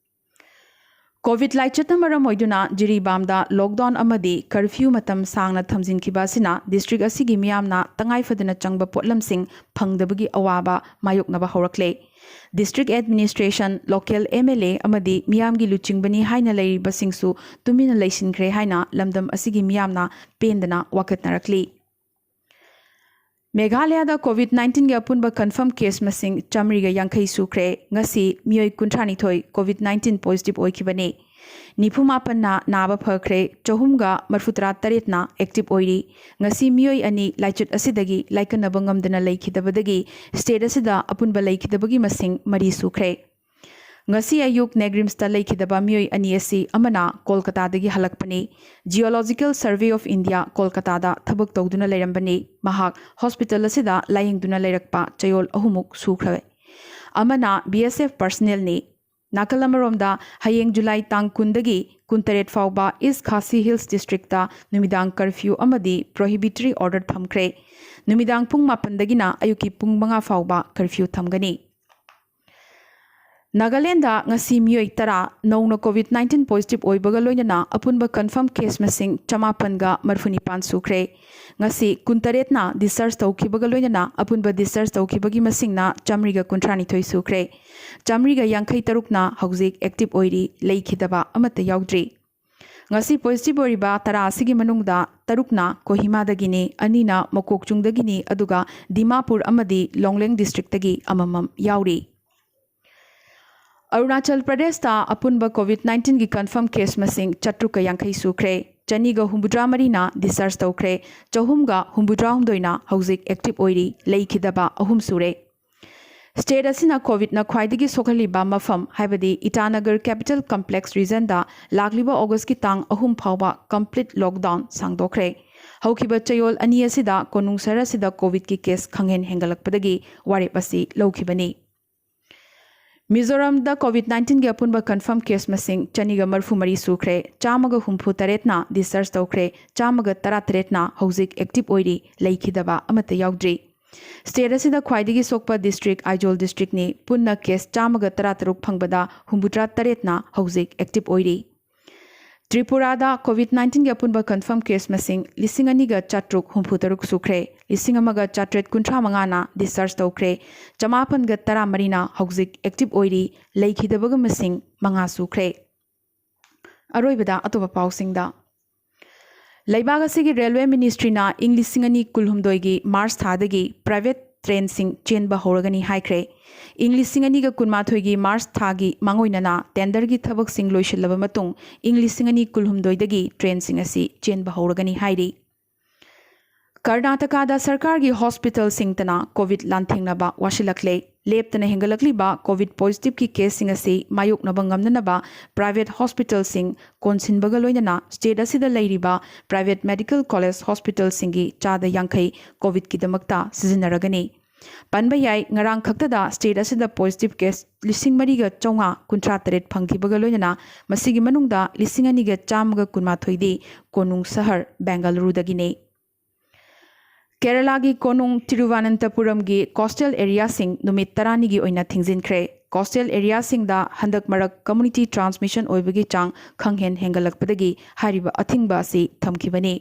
ꯀꯣꯚꯤꯗ ꯂꯥꯏꯆꯠꯅ ꯃꯔꯝ ꯑꯣꯏꯗꯨꯅ ꯖꯤꯔꯤꯕꯥꯝꯗ ꯂꯣꯛꯗꯥꯎꯟ ꯑꯃꯗꯤ ꯀꯔꯐ꯭ꯌꯨ ꯃꯇꯝ ꯁꯥꯡꯅ ꯊꯝꯖꯤꯟꯈꯤꯕ ꯑꯁꯤꯅ ꯗꯤꯁꯇ꯭ꯔꯤꯛ ꯑꯁꯤꯒꯤ ꯃꯤꯌꯥꯝꯅ ꯇꯉꯥꯏ ꯐꯗꯅ ꯆꯪꯕ ꯄꯣꯠꯂꯝꯁꯤꯡ ꯐꯪꯗꯕꯒꯤ ꯑꯋꯥꯕ ꯃꯥꯌꯣꯛꯅꯕ ꯍꯧꯔꯛꯂꯦ꯫ District administration, local M L ꯑꯦ ꯑꯃꯗꯤ ꯃꯤꯌꯥꯝꯒꯤ ꯂꯨꯆꯤꯡꯕꯅꯤ ꯍꯥꯏꯅ ꯂꯩꯔꯤꯕꯁꯤꯡꯁꯨ ꯇꯨꯃꯤꯟꯅ ꯂꯩꯁꯤꯟꯈ꯭ꯔꯦ ꯍꯥꯏꯅ ꯂꯝꯗꯝ ꯑꯁꯤꯒꯤ ꯃꯤꯌꯥꯝꯅ ꯄꯦꯟꯗꯅ ꯋꯥꯀꯠꯅꯔꯛꯂꯤ꯫ ꯃꯦꯘꯥꯂꯌꯥꯗ ꯀꯣꯚꯤꯗ ꯅꯥꯏꯟꯇꯤꯟꯒꯤ ꯑꯄꯨꯟꯕ ꯀꯟꯐꯥꯔꯝ ꯀꯦꯁ ꯃꯁꯤꯡ ꯆꯥꯃꯔꯤꯒ ꯌꯥꯡꯈꯩ ꯁꯨꯈ꯭ꯔꯦ꯫ ꯉꯁꯤ ꯃꯤꯑꯣꯏ ꯀꯨꯟꯊ꯭ꯔꯥꯅꯤꯊꯣꯏ ꯀꯣꯚꯤꯗ ꯅꯥꯏꯟꯇꯤꯟ ꯄꯣꯖꯤꯇꯤꯚ ꯑꯣꯏꯈꯤꯕꯅꯤ꯫ ꯅꯤꯐꯨ ꯃꯥꯄꯟꯅ ꯅꯥꯕ ꯐꯈ꯭ꯔꯦ, ꯆꯍꯨꯝꯒ ꯃꯔꯐꯨꯇꯔꯥ ꯇꯔꯦꯠꯅ ꯑꯦꯛꯇꯤꯚ ꯑꯣꯏꯔꯤ꯫ ꯉꯁꯤ ꯃꯤꯑꯣꯏ ꯑꯅꯤ ꯂꯥꯏꯆꯠ ꯑꯁꯤꯗꯒꯤ ꯂꯥꯏꯀꯠꯅꯕ ꯉꯝꯗꯅ ꯂꯩꯈꯤꯗꯕꯗꯒꯤ ꯁ꯭ꯇꯦꯠ ꯑꯁꯤꯗ ꯑꯄꯨꯟꯕ ꯂꯩꯈꯤꯗꯕꯒꯤ ꯃꯁꯤꯡ ꯃꯔꯤ ꯁꯨꯈ꯭ꯔꯦ꯫ ꯉꯁꯤ ꯑꯌꯨꯛ ꯅꯦꯒ꯭ꯔꯤꯝꯁꯇ ꯂꯩꯈꯤꯗꯕ ꯃꯤꯑꯣꯏ ꯑꯅꯤ ꯑꯁꯤ ꯑꯃꯅ ꯀꯣꯜꯀꯇꯥꯗꯒꯤ ꯍꯜꯂꯛꯄꯅꯤ꯫ ꯖꯤꯑꯣꯂꯣꯖꯤꯀꯦꯜ ꯁꯔꯚꯦ ꯑꯣꯐ ꯏꯟꯗꯤꯌꯥ ꯀꯣꯜꯀꯇꯥꯗ ꯊꯕꯛ ꯇꯧꯗꯨꯅ ꯂꯩꯔꯝꯕꯅꯤ꯫ ꯃꯍꯥꯛ ꯍꯣꯁꯄꯤꯇꯥꯜ ꯑꯁꯤꯗ ꯂꯥꯌꯦꯡꯗꯨꯅ ꯂꯩꯔꯛꯄ ꯆꯌꯣꯜ ꯑꯍꯨꯝꯃꯨꯛ ꯁꯨꯈ꯭ꯔꯦ꯫ ꯑꯃꯅ ꯕꯤ ꯑꯦꯁ ꯑꯦꯐ ꯄꯔꯁꯅꯦꯜꯅꯤ꯫ ꯅꯥꯀꯜ ꯑꯃꯔꯣꯝꯗ, ꯍꯌꯦꯡ ꯖꯨꯂꯥꯏ ꯇꯥꯡ ꯀꯨꯟꯗꯒꯤ ꯀꯨꯟꯇꯔꯦꯠ ꯐꯥꯎꯕ ꯏꯁ ꯈꯥꯁꯤ ꯍꯤꯜꯁ ꯗꯤꯁꯇ꯭ꯔꯤꯛꯇ ꯅꯨꯃꯤꯗꯥꯡ ꯀꯔꯐ꯭ꯌꯨ ꯑꯃꯗꯤ ꯄ꯭ꯔꯣꯍꯤꯕꯤꯇꯔꯤ ꯑꯣꯔꯗꯔ ꯊꯝꯈ꯭ꯔꯦ꯫ ꯅꯨꯃꯤꯗꯥꯡ ꯄꯨꯡ ꯃꯥꯄꯟꯗꯒꯤꯅ ꯑꯌꯨꯛꯀꯤ ꯄꯨꯡ ꯃꯉꯥ ꯐꯥꯎꯕ ꯀꯔꯐ꯭ꯌꯨ ꯊꯝꯒꯅꯤ꯫ ꯅꯥꯒꯥꯂꯦꯟꯗ ꯉꯁꯤ ꯃꯤꯑꯣꯏ ꯇꯔꯥ ꯅꯧꯅ ꯀꯣꯚꯤꯗ ꯅꯥꯏꯟꯇꯤꯟ ꯄꯣꯖꯤꯇꯤꯚ ꯑꯣꯏꯕꯒ ꯂꯣꯏꯅꯅ ꯑꯄꯨꯟꯕ ꯀꯟꯐꯥꯔꯝ ꯀꯦꯁ ꯃꯁꯤꯡ ꯆꯃꯥꯄꯟꯒ ꯃꯔꯤꯐꯨ ꯅꯤꯄꯥꯟ ꯁꯨꯈ꯭ꯔꯦ꯫ ꯉꯁꯤ ꯀꯨꯟꯇꯔꯦꯠꯅ ꯗꯤꯁꯆꯥꯔꯖ ꯇꯧꯈꯤꯕꯒ ꯂꯣꯏꯅꯅ ꯑꯄꯨꯟꯕ ꯗꯤꯁꯆꯥꯔꯖ ꯇꯧꯈꯤꯕꯒꯤ ꯃꯁꯤꯡꯅ ꯆꯥꯃꯔꯤꯒ ꯀꯨꯟꯊ꯭ꯔꯥꯅꯤꯊꯣꯏ ꯁꯨꯈ꯭ꯔꯦ꯫ ꯆꯥꯃꯔꯤꯒ ꯌꯥꯡꯈꯩ ꯇꯔꯨꯛꯅ ꯍꯧꯖꯤꯛ ꯑꯦꯛꯇꯤꯚ ꯑꯣꯏꯔꯤ, ꯂꯩꯈꯤꯗꯕ ꯑꯃꯠꯇ ꯌꯥꯎꯗ꯭ꯔꯤ꯫ ꯉꯁꯤ ꯄꯣꯖꯤꯇꯤꯚ ꯑꯣꯏꯔꯤꯕ ꯇꯔꯥ ꯑꯁꯤꯒꯤ ꯃꯅꯨꯡꯗ ꯇꯔꯨꯛꯅ ꯀꯣꯍꯤꯃꯥꯗꯒꯤꯅꯤ, ꯑꯅꯤꯅ ꯃꯣꯀꯣꯛꯆꯨꯡꯗꯒꯤꯅꯤ, ꯑꯗꯨꯒ ꯗꯤꯃꯥꯄꯨꯔ ꯑꯃꯗꯤ ꯂꯣꯡꯂꯦꯡ ꯗꯤꯁꯇ꯭ꯔꯤꯛꯇꯒꯤ ꯑꯃꯃꯝ ꯌꯥꯎꯔꯤ꯫ ꯑꯔꯨꯅꯥꯆꯜ ꯄ꯭ꯔꯗꯦꯁꯇ ꯑꯄꯨꯟꯕ ꯀꯣꯚꯤꯗ ꯅꯥꯏꯟꯇꯤꯟꯒꯤ ꯀꯟꯐꯥꯔꯝ ꯀꯦꯁ ꯃꯁꯤꯡ ꯆꯥꯇ꯭ꯔꯨꯛꯀ ꯌꯥꯡꯈꯩ ꯁꯨꯈ꯭ꯔꯦ, ꯆꯅꯤꯒ ꯍꯨꯝꯐꯨꯇꯔꯥ ꯃꯔꯤꯅ ꯗꯤꯁꯆꯥꯔꯖ ꯇꯧꯈ꯭ꯔꯦ, ꯆꯍꯨꯝꯒ ꯍꯨꯝꯐꯨꯇꯔꯥꯍꯨꯝꯗꯣꯏꯅ ꯍꯧꯖꯤꯛ ꯑꯦꯛꯇꯤꯚ ꯑꯣꯏꯔꯤ, ꯂꯩꯈꯤꯗꯕ ꯑꯍꯨꯝ ꯁꯨꯔꯦ꯫ ꯁ꯭ꯇꯦꯠ ꯑꯁꯤꯅ ꯀꯣꯚꯤꯗꯅ ꯈ꯭ꯋꯥꯏꯗꯒꯤ ꯁꯣꯛꯍꯜꯂꯤꯕ ꯃꯐꯝ, ꯍꯥꯏꯕꯗꯤ ꯏꯇꯥꯅꯒꯔ ꯀꯦꯄꯤꯇꯦꯜ ꯀꯝꯄ꯭ꯂꯦꯛꯁ ꯔꯤꯖꯟꯗ ꯂꯥꯛꯂꯤꯕ ꯑꯣꯒꯁꯀꯤ ꯇꯥꯡ ꯑꯍꯨꯝ ꯐꯥꯎꯕ ꯀꯝꯄ꯭ꯂꯤꯠ ꯂꯣꯛꯗꯥꯎꯟ ꯁꯥꯡꯗꯣꯛꯈ꯭ꯔꯦ꯫ ꯍꯧꯈꯤꯕ ꯆꯌꯣꯜ ꯑꯅꯤ ꯑꯁꯤꯗ ꯀꯣꯅꯨꯡ ꯁꯍꯔ ꯑꯁꯤꯗ ꯀꯣꯚꯤꯗꯀꯤ ꯀꯦꯁ ꯈꯪꯍꯦꯟ ꯍꯦꯟꯒꯠꯂꯛꯄꯗꯒꯤ ꯋꯥꯔꯦꯞ ꯑꯁꯤ ꯂꯧꯈꯤꯕꯅꯤ꯫ ꯃꯤꯖꯣꯔꯥꯝꯗ ꯀꯣꯚꯤꯗ ꯅꯥꯏꯟꯇꯤꯟꯒꯤ ꯑꯄꯨꯟꯕ ꯀꯟꯐꯥꯔꯝ ꯀꯦꯁ ꯃꯁꯤꯡ ꯆꯅꯤꯒ ꯃꯔꯤꯐꯨ ꯃꯔꯤ ꯁꯨꯈ꯭ꯔꯦ, ꯆꯥꯝꯃꯒ ꯍꯨꯝꯐꯨ ꯇꯔꯦꯠꯅ ꯗꯤꯁꯆꯥꯔꯖ ꯇꯧꯈ꯭ꯔꯦ, ꯆꯥꯝꯃꯒ ꯇꯔꯥ ꯇꯔꯦꯠꯅ ꯍꯧꯖꯤꯛ ꯑꯦꯛꯇꯤꯚ ꯑꯣꯏꯔꯤ, ꯂꯩꯈꯤꯗꯕ ꯑꯃꯠꯇ ꯌꯥꯎꯗ꯭ꯔꯤ꯫ ꯁ꯭ꯇꯦꯠ ꯑꯁꯤꯗ ꯈ꯭ꯋꯥꯏꯗꯒꯤ ꯁꯣꯛꯄ ꯗꯤꯁꯇ꯭ꯔꯤꯛ ꯑꯥꯏꯖꯣꯜ ꯗꯤꯁꯇ꯭ꯔꯤꯛꯅꯤ꯫ ꯄꯨꯟꯅ ꯀꯦꯁ ꯆꯥꯝꯃꯒ ꯇꯔꯥ ꯇꯔꯨꯛ ꯐꯪꯕꯗ ꯍꯨꯝꯐꯨꯇꯔꯥ ꯇꯔꯦꯠꯅ ꯍꯧꯖꯤꯛ ꯑꯦꯛꯇꯤꯚ ꯑꯣꯏꯔꯤ꯫ ꯇ꯭ꯔꯤꯄꯨꯔꯥꯗ ꯀꯣꯚꯤꯗ ꯅꯥꯏꯟꯇꯤꯟꯒꯤ ꯑꯄꯨꯟꯕ ꯀꯟꯐꯥꯔꯝ ꯀꯦꯁ ꯃꯁꯤꯡ ꯂꯤꯁꯤꯡ ꯑꯅꯤꯒ ꯆꯥꯇ꯭ꯔꯨꯛ ꯍꯨꯝꯐꯨ ꯇꯔꯨꯛ ꯁꯨꯈ꯭ꯔꯦ, ꯂꯤꯁꯤꯡ ꯑꯃꯒ ꯆꯥꯇ꯭ꯔꯦꯠ ꯀꯨꯟꯊ꯭ꯔꯥ ꯃꯉꯥꯅ ꯗꯤꯁꯆꯥꯔꯖ ꯇꯧꯈ꯭ꯔꯦ, ꯆꯃꯥꯄꯟꯒ ꯇꯔꯥ ꯃꯔꯤꯅ ꯍꯧꯖꯤꯛ ꯑꯦꯛꯇꯤꯚ ꯑꯣꯏꯔꯤ, ꯂꯩꯈꯤꯗꯕꯒ ꯃꯁꯤꯡ ꯃꯉꯥ ꯁꯨꯈ꯭ꯔꯦ꯫ ꯑꯔꯣꯏꯕꯗ ꯑꯇꯣꯞꯄ ꯄꯥꯎꯁꯤꯡꯗ꯫ ꯂꯩꯕꯥꯛ ꯑꯁꯤꯒꯤ ꯔꯦꯜꯋꯦ ꯃꯤꯅꯤꯁꯇ꯭ꯔꯤꯅ ꯏꯪ ꯂꯤꯁꯤꯡ ꯑꯅꯤ ꯀꯨꯟꯍꯨꯝꯗꯣꯏꯒꯤ ꯃꯥꯔꯆ ꯊꯥꯗꯒꯤ ꯄ꯭ꯔꯥꯏꯚꯦꯠ ꯇ꯭ꯔꯦꯟꯁꯤꯡ ꯆꯦꯟꯕ ꯍꯧꯔꯒꯅꯤ ꯍꯥꯏꯈ꯭ꯔꯦ꯫ ꯏꯪ ꯂꯤꯁꯤꯡ ꯑꯅꯤꯒ ꯀꯨꯟꯃꯥꯊꯣꯏꯒꯤ ꯃꯥꯔꯆ ꯊꯥꯒꯤ ꯃꯥꯡꯑꯣꯏꯅꯅ ꯇꯦꯟꯗꯔꯒꯤ ꯊꯕꯛꯁꯤꯡ ꯂꯣꯏꯁꯤꯜꯂꯕ ꯃꯇꯨꯡ ꯏꯪ ꯂꯤꯁꯤꯡ ꯑꯅꯤ ꯀꯨꯟꯍꯨꯝꯗꯣꯏꯗꯒꯤ ꯇ꯭ꯔꯦꯟꯁꯤꯡ ꯑꯁꯤ ꯆꯦꯟꯕ ꯍꯧꯔꯒꯅꯤ ꯍꯥꯏꯔꯤ꯫ ꯀꯔꯅꯥꯇꯀꯥꯗ ꯁꯔꯀꯥꯔꯒꯤ ꯍꯣꯁꯄꯤꯇꯥꯜꯁꯤꯡꯇꯅ ꯀꯣꯚꯤꯗ ꯂꯥꯟꯊꯦꯡꯅꯕ ꯋꯥꯁꯤꯜꯂꯛꯂꯦ꯫ ꯂꯦꯞꯇꯅ ꯍꯦꯟꯒꯠꯂꯛꯂꯤꯕ ꯀꯣꯚꯤꯗ ꯄꯣꯖꯤꯇꯤꯚꯀꯤ ꯀꯦꯁꯁꯤꯡ ꯑꯁꯤ ꯃꯥꯌꯣꯛꯅꯕ ꯉꯝꯅꯅꯕ ꯄ꯭ꯔꯥꯏꯚꯦꯠ ꯍꯣꯁꯄꯤꯇꯥꯜꯁꯤꯡ ꯀꯣꯟꯁꯤꯟꯕꯒ ꯂꯣꯏꯅꯅ ꯁ꯭ꯇꯦꯠ ꯑꯁꯤꯗ ꯂꯩꯔꯤꯕ ꯄ꯭ꯔꯥꯏꯚꯦꯠ ꯃꯦꯗꯤꯀꯦꯜ ꯀꯣꯂꯦꯖ ꯍꯣꯁꯄꯤꯇꯥꯜꯁꯤꯡꯒꯤ ꯆꯥꯗ ꯌꯥꯡꯈꯩ ꯀꯣꯚꯤꯗꯀꯤꯗꯃꯛꯇ ꯁꯤꯖꯤꯟꯅꯔꯒꯅꯤ꯫ ꯄꯟꯕ ꯌꯥꯏ, ꯉꯔꯥꯡ ꯈꯛꯇꯗ ꯁ꯭ꯇꯦꯠ ꯑꯁꯤꯗ ꯄꯣꯖꯤꯇꯤꯚ ꯀꯦꯁ ꯂꯤꯁꯤꯡ ꯃꯔꯤꯒ ꯆꯥꯝꯃꯉꯥ ꯀꯨꯟꯊ꯭ꯔꯥ ꯇꯔꯦꯠ ꯐꯪꯈꯤꯕꯒ ꯂꯣꯏꯅꯅ ꯃꯁꯤꯒꯤ ꯃꯅꯨꯡꯗ ꯂꯤꯁꯤꯡ ꯑꯅꯤꯒ ꯆꯥꯝꯃꯒ ꯀꯨꯟꯃꯥꯊꯣꯏꯗꯤ ꯀꯣꯅꯨꯡ ꯁꯍꯔ ꯕꯦꯡꯒꯂꯨꯔꯨꯗꯒꯤꯅꯤ꯫ ꯀꯦꯔꯂꯥꯒꯤ ꯀꯣꯅꯨꯡ ꯇꯤꯔꯨꯚꯅꯟꯇꯄꯨꯔꯝꯒꯤ ꯀꯣꯁꯇꯦꯜ ꯑꯦꯔꯤꯌꯥꯁꯤꯡ ꯅꯨꯃꯤꯠ ꯇꯔꯥꯅꯤꯒꯤ ꯑꯣꯏꯅ ꯊꯤꯡꯖꯤꯟꯈ꯭ꯔꯦ꯫ ꯀꯣꯁꯇꯦꯜ ꯑꯦꯔꯤꯌꯥꯁꯤꯡꯗ ꯍꯟꯗꯛ ꯃꯔꯛ ꯀꯝꯃ꯭ꯌꯨꯅꯤꯇꯤ ꯇ꯭ꯔꯥꯟꯁꯃꯤꯁꯟ ꯑꯣꯏꯕꯒꯤ ꯆꯥꯡ ꯈꯪꯍꯦꯟ ꯍꯦꯟꯒꯠꯂꯛꯄꯗꯒꯤ ꯍꯥꯏꯔꯤꯕ ꯑꯊꯤꯡꯕ ꯑꯁꯤ ꯊꯝꯈꯤꯕꯅꯤ꯫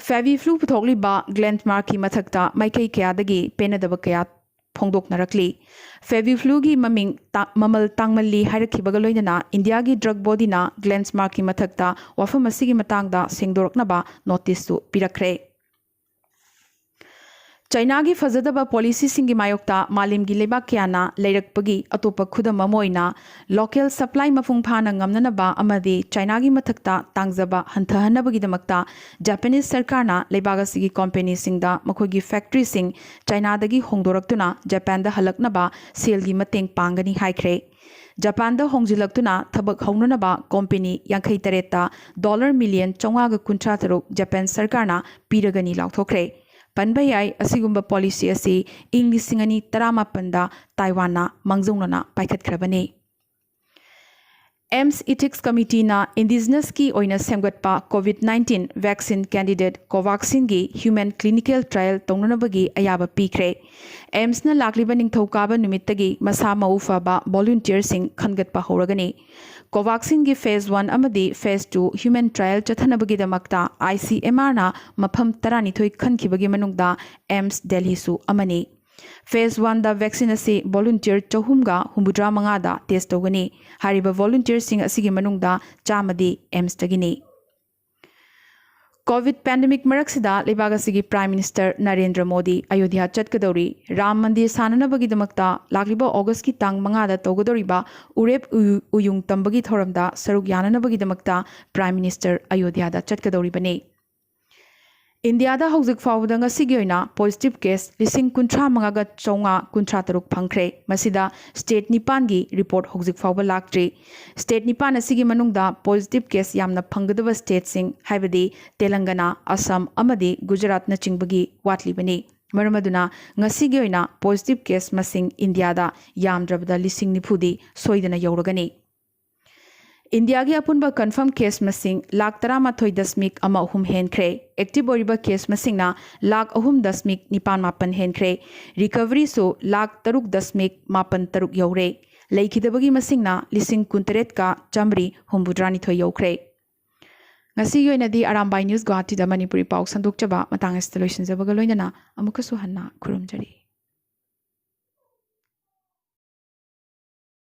ꯐꯦꯕꯤ ꯐ꯭ꯂꯨ ꯄꯨꯊꯣꯛꯂꯤꯕ ꯒ꯭ꯂꯦꯟꯃꯥꯔꯛꯀꯤ ꯃꯊꯛꯇ ꯃꯥꯏꯀꯩ ꯀꯌꯥꯗꯒꯤ ꯄꯦꯟꯅꯗꯕ ꯀꯌꯥ ꯐꯣꯡꯗꯣꯛꯅꯔꯛꯂꯤ꯫ ꯐꯦꯕꯤ ꯐ꯭ꯂꯨꯒꯤ ꯃꯃꯤꯡ ꯇꯥ-, ꯃꯃꯜ ꯇꯥꯡꯃꯜꯂꯤ ꯍꯥꯏꯔꯛꯈꯤꯕꯒ ꯂꯣꯏꯅꯅ ꯏꯟꯗꯤꯌꯥꯒꯤ ꯗ꯭ꯔꯒ ꯕꯣꯗꯤꯅ ꯒ꯭ꯂꯦꯟꯃꯥꯔꯛꯀꯤ ꯃꯊꯛꯇ ꯋꯥꯐꯝ ꯑꯁꯤꯒꯤ ꯃꯇꯥꯡꯗ ꯁꯦꯡꯗꯣꯔꯛꯅꯕ ꯅꯣꯇꯤꯁꯁꯨ ꯄꯤꯔꯛꯈ꯭ꯔꯦ꯫ ꯆꯥꯏꯅꯥꯒꯤ ꯐꯖꯗꯕ ꯄꯣꯂꯤꯁꯤꯁꯤꯡꯒꯤ ꯃꯥꯌꯣꯛꯇ ꯃꯥꯂꯦꯝꯒꯤ ꯂꯩꯕꯥꯛ ꯀꯌꯥꯅ ꯂꯩꯔꯛꯄꯒꯤ ꯑꯇꯣꯞꯄ ꯈꯨꯗꯝ ꯑꯃ ꯑꯣꯏꯅ, ꯂꯣꯀꯦꯜ ꯁꯄ꯭ꯂꯥꯏ ꯃꯄꯨꯡ ꯐꯥꯅ ꯉꯝꯅꯅꯕ ꯑꯃꯗꯤ ꯆꯥꯏꯅꯥꯒꯤ ꯃꯊꯛꯇ ꯇꯥꯡꯖꯕ ꯍꯟꯊꯍꯟꯅꯕꯒꯤꯗꯃꯛꯇ ꯖꯄꯥꯅꯤꯁ ꯁꯔꯀꯥꯔꯅ ꯂꯩꯕꯥꯛ ꯑꯁꯤꯒꯤ ꯀꯣꯝꯄꯦꯅꯤꯁꯤꯡꯗ ꯃꯈꯣꯏꯒꯤ ꯐꯦꯛꯇ꯭ꯔꯤꯁꯤꯡ ꯆꯥꯏꯅꯥꯗꯒꯤ ꯍꯣꯡꯗꯣꯔꯛꯇꯨꯅ ꯖꯄꯥꯟꯗ ꯍꯜꯂꯛꯅꯕ ꯁꯦꯜꯒꯤ ꯃꯇꯦꯡ ꯄꯥꯡꯒꯅꯤ ꯍꯥꯏꯈ꯭ꯔꯦ꯫ ꯖꯄꯥꯟꯗ ꯍꯣꯡꯖꯤꯜꯂꯛꯇꯨꯅ ꯊꯕꯛ ꯍꯧꯅꯅꯕ ꯀꯣꯝꯄꯦꯅꯤ ꯌꯥꯡꯈꯩ ꯇꯔꯦꯠꯇ ꯗꯣꯂꯔ ꯃꯤꯂꯤꯌꯟ ꯆꯥꯝꯃꯉꯥꯒ ꯀꯨꯟꯊ꯭ꯔꯥ ꯇꯔꯨꯛ ꯖꯄꯥꯟ ꯁꯔꯀꯥꯔꯅ ꯄꯤꯔꯒꯅꯤ ꯂꯥꯎꯊꯣꯛꯈ꯭ꯔꯦ꯫ ꯄꯟꯕ ꯌꯥꯏ, ꯑꯁꯤꯒꯨꯝꯕ ꯄꯣꯂꯤꯁꯤ ꯑꯁꯤ ꯏꯪ ꯂꯤꯁꯤꯡ ꯑꯅꯤ ꯇꯔꯥꯃꯥꯄꯟꯗ ꯇꯥꯏꯋꯥꯟꯅ ꯃꯥꯡꯖꯧꯅꯅ ꯄꯥꯏꯈꯠꯈ꯭ꯔꯕꯅꯤ꯫ ꯑꯦꯝꯁ ꯏꯊꯤꯛꯁ ꯀꯃꯤꯇꯤꯅ ꯏꯟꯗꯤꯖꯤꯅꯁꯀꯤ ꯑꯣꯏꯅ ꯁꯦꯝꯒꯠꯄ ꯀꯣꯚꯤꯗ ꯅꯥꯏꯟꯇꯤꯟ ꯚꯦꯛꯁꯤꯟ ꯀꯦꯟꯗꯤꯗꯦꯠ ꯀꯣꯚꯥꯛꯁꯤꯟꯒꯤ ꯍ꯭ꯌꯨꯃꯦꯟ ꯀ꯭ꯂꯤꯅꯤꯀꯦꯜ ꯇ꯭ꯔꯥꯌꯦꯜ ꯇꯧꯅꯅꯕꯒꯤ ꯑꯌꯥꯕ ꯄꯤꯈ꯭ꯔꯦ꯫ ꯑꯦꯝꯁꯅ ꯂꯥꯛꯂꯤꯕ ꯅꯤꯡꯊꯧꯀꯥꯕ ꯅꯨꯃꯤꯠꯇꯒꯤ ꯃꯁꯥ ꯃꯎ ꯐꯕ ꯚꯣꯂꯨꯟꯇꯤꯌꯔꯁꯤꯡ ꯈꯟꯒꯠꯄ ꯍꯧꯔꯒꯅꯤ꯫ ꯀꯣꯚꯥꯛꯁꯤꯟꯒꯤ ꯐꯦꯖ ꯋꯥꯟ ꯑꯃꯗꯤ ꯐꯦꯖ ꯇꯨ ꯍ꯭ꯌꯨꯃꯦꯟ ꯇ꯭ꯔꯥꯌꯦꯜ ꯆꯠꯊꯅꯕꯒꯤꯗꯃꯛꯇ ꯑꯥꯏ ꯁꯤ ꯑꯦꯝ ꯑꯥꯔꯅ ꯃꯐꯝ ꯇꯔꯥꯅꯤꯊꯣꯏ ꯈꯟꯈꯤꯕꯒꯤ ꯃꯅꯨꯡꯗ ꯑꯦꯝꯁ ꯗꯦꯜꯍꯤꯁꯨ ꯑꯃꯅꯤ꯫ ꯐꯦꯖ ꯋꯥꯟꯗ ꯚꯦꯛꯁꯤꯟ ꯑꯁꯤ ꯚꯣꯂꯨꯟꯇꯤꯌꯔ ꯆꯍꯨꯝꯒ ꯍꯨꯝꯐꯨꯇꯔꯥ ꯃꯉꯥꯗ ꯇꯦꯁ ꯇꯧꯒꯅꯤ꯫ ꯍꯥꯏꯔꯤꯕ ꯚꯣꯂꯨꯟꯇꯤꯌꯔꯁꯤꯡ ꯑꯁꯤꯒꯤ ꯃꯅꯨꯡꯗ ꯆꯥꯝꯃꯗꯤ ꯑꯦꯝꯁꯇꯒꯤꯅꯤ꯫ ꯀꯣꯚꯤꯗ ꯄꯦꯟꯗꯦꯃꯤꯛ ꯃꯔꯛꯁꯤꯗ ꯂꯩꯕꯥꯛ ꯑꯁꯤꯒꯤ ꯄ꯭ꯔꯥꯏꯝ ꯃꯤꯅꯤꯁꯇꯔ ꯅꯔꯦꯟꯗ꯭ꯔ ꯃꯣꯗꯤ ꯑꯌꯣꯙ꯭ꯌꯥ ꯆꯠꯀꯗꯧꯔꯤ꯫ ꯔꯥꯝ ꯃꯟꯗꯤꯔ ꯁꯥꯅꯅꯕꯒꯤꯗꯃꯛꯇ ꯂꯥꯛꯂꯤꯕ ꯑꯣꯒꯁꯀꯤ ꯇꯥꯡ ꯃꯉꯥꯗ ꯇꯧꯒꯗꯧꯔꯤꯕ ꯎꯔꯦꯞ ꯎꯌꯨ-, ꯎꯌꯨꯡ ꯇꯝꯕꯒꯤ ꯊꯧꯔꯝꯗ ꯁꯔꯨꯛ ꯌꯥꯅꯅꯕꯒꯤꯗꯃꯛꯇ ꯄ꯭ꯔꯥꯏꯝ ꯃꯤꯅꯤꯁꯇꯔ ꯑꯌꯣꯙ꯭ꯌꯥꯗ ꯆꯠꯀꯗꯧꯔꯤꯕꯅꯤ꯫ ꯏꯟꯗꯤꯌꯥꯗ ꯍꯧꯖꯤꯛ ꯐꯥꯎꯕꯗ ꯉꯁꯤꯒꯤ ꯑꯣꯏꯅ ꯄꯣꯖꯤꯇꯤꯚ ꯀꯦꯁ ꯂꯤꯁꯤꯡ ꯀꯨꯟꯊ꯭ꯔꯥ ꯃꯉꯥꯒ ꯆꯥꯝꯃꯉꯥ ꯀꯨꯟꯊ꯭ꯔꯥ ꯇꯔꯨꯛ ꯐꯪꯈ꯭ꯔꯦ꯫ ꯃꯁꯤꯗ ꯁ꯭ꯇꯦꯠ ꯅꯤꯄꯥꯟꯒꯤ ꯔꯤꯄꯣꯔꯠ ꯍꯧꯖꯤꯛ ꯐꯥꯎꯕ ꯂꯥꯛꯇ꯭ꯔꯤ꯫ ꯁ꯭ꯇꯦꯠ ꯅꯤꯄꯥꯟ ꯑꯁꯤꯒꯤ ꯃꯅꯨꯡꯗ ꯄꯣꯖꯤꯇꯤꯚ ꯀꯦꯁ ꯌꯥꯝꯅ ꯐꯪꯒꯗꯕ ꯁ꯭ꯇꯦꯠꯁꯤꯡ, ꯍꯥꯏꯕꯗꯤ ꯇꯦꯂꯪꯒꯅꯥ, ꯑꯁꯥꯝ ꯑꯃꯗꯤ ꯒꯨꯖꯔꯥꯠꯅꯆꯤꯡꯕꯒꯤ ꯋꯥꯠꯂꯤꯕꯅꯤ꯫ ꯃꯔꯝ ꯑꯗꯨꯅ ꯉꯁꯤꯒꯤ ꯑꯣꯏꯅ ꯄꯣꯖꯤꯇꯤꯚ ꯀꯦꯁ ꯃꯁꯤꯡ ꯏꯟꯗꯤꯌꯥꯗ ꯌꯥꯝꯗ꯭ꯔꯕꯗ ꯂꯤꯁꯤꯡ ꯅꯤꯐꯨꯗꯤ ꯁꯣꯏꯗꯅ ꯌꯧꯔꯒꯅꯤ꯫ ꯏꯟꯗꯤꯌꯥꯒꯤ ꯑꯄꯨꯟꯕ ꯀꯟꯐꯥꯔꯝ ꯀꯦꯁ ꯃꯁꯤꯡ ꯂꯥꯈ ꯇꯔꯥꯃꯥꯊꯣꯏ ꯗꯁꯃꯤꯛ ꯑꯃ ꯑꯍꯨꯝ ꯍꯦꯟꯈ꯭ꯔꯦ꯫ ꯑꯦꯛꯇꯤꯚ ꯑꯣꯏꯔꯤꯕ ꯀꯦꯁ ꯃꯁꯤꯡꯅ ꯂꯥꯈ ꯑꯍꯨꯝ ꯗꯁꯃꯤꯛ ꯅꯤꯄꯥꯟ ꯃꯥꯄꯟ ꯍꯦꯟꯈ꯭ꯔꯦ꯫ ꯔꯤꯀꯚꯔꯤꯁꯨ ꯂꯥꯈ ꯇꯔꯨꯛ ꯗꯁꯃꯤꯛ ꯃꯥꯄꯟ ꯇꯔꯨꯛ ꯌꯧꯔꯦ꯫ ꯂꯩꯈꯤꯗꯕꯒꯤ ꯃꯁꯤꯡꯅ ꯂꯤꯁꯤꯡ ꯀꯨꯟꯇꯔꯦꯠꯀ ꯆꯥꯃꯔꯤ ꯍꯨꯝꯐꯨꯇꯔꯥꯅꯤꯊꯣꯏ ꯌꯧꯈ꯭ꯔꯦ꯫ ꯉꯁꯤꯒꯤ ꯑꯣꯏꯅꯗꯤ ꯑꯔꯥꯝꯕꯥꯏ ꯅ꯭ꯌꯨꯁ ꯒꯨꯋꯥꯍꯥꯇꯤꯗ ꯃꯅꯤꯄꯨꯔꯤ ꯄꯥꯎ ꯁꯟꯗꯣꯛꯆꯕ ꯃꯇꯥꯡ ꯑꯁꯤꯗ ꯂꯣꯏꯁꯤꯟꯖꯕꯒ ꯂꯣꯏꯅꯅ ꯑꯃꯨꯛꯀꯁꯨ ꯍꯟꯅ ꯈꯨꯔꯨꯝꯖꯔꯤ꯫